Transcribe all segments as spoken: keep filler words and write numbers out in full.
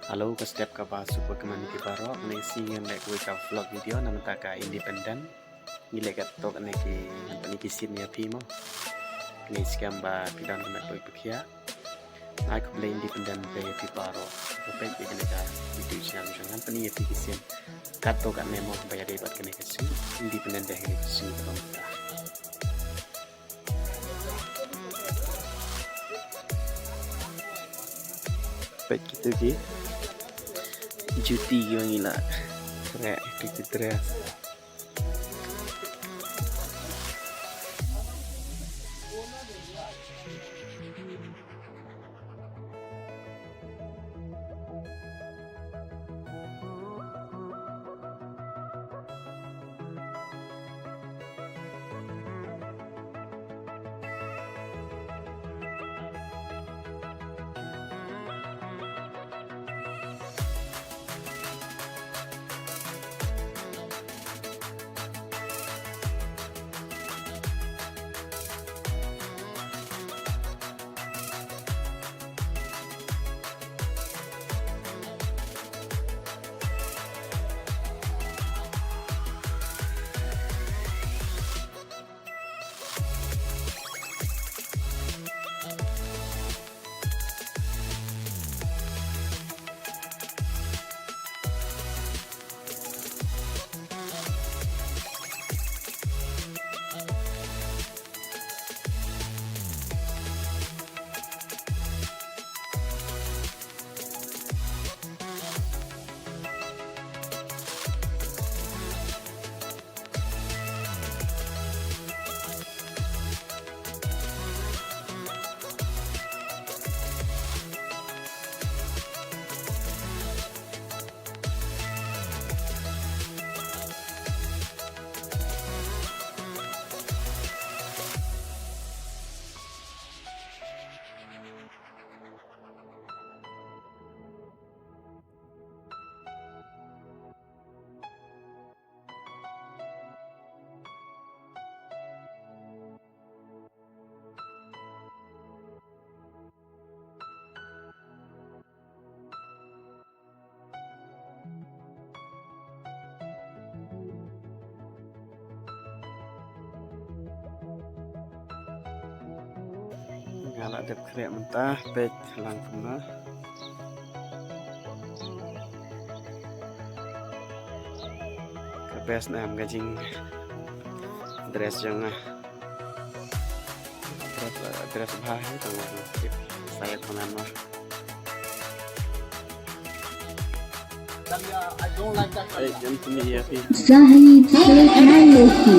Hello, ka step kaba super kmen ïa phi baroh. Kane ka sngi ngan leh kawei ka vlog video na bynta ka Independent. Ngi leh katto katne ki, katne ki sien ïa phi mo. Kane skhem ba phi don ka met ba phi khiah. Ai khublei Independent Day ïa phi baroh. Ba peit ïa kane ka YouTube channel jong ngan, pyni ïa phi ki sien katto katne mo ba ïadei bad kane ka sngi Independent Day, kane ka sngi ba long mynta. Peit kito ki juti kiba ngi la khreh, kito ki dress. Nga la dep khreh mynta, peit lang kumno. Ka best na em ka jingdress jong nga. Dress, dress bha hi tang, sa ïa kmen ma. Sahib Seth Malosi.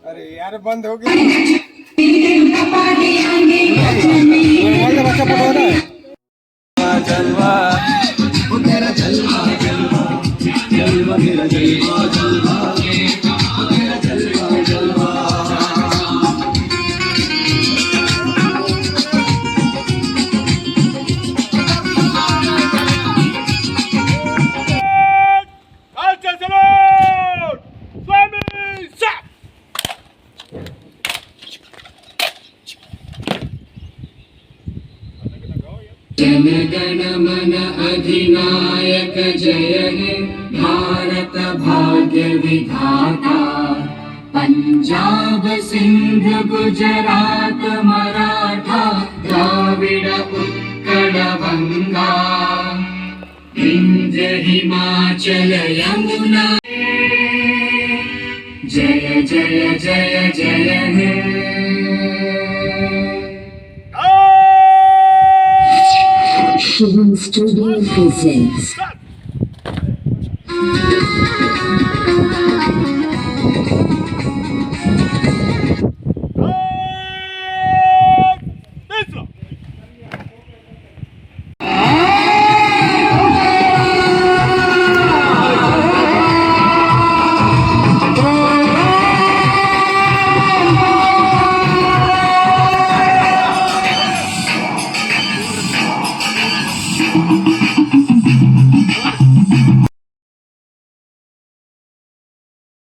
अरे यार, बंद हो गया। मोबाइल का बच्चा पकड़ो ना। Culture salute! जन गण मन अधिनायक जय हे भारत भाग्य विधाता। पंजाब सिंध गुजरात मराठा द्राविड़ उत्कल बंगा। विंध्य हिमाचल यमुना। जय जय जय जय हे। Shivam Studio presents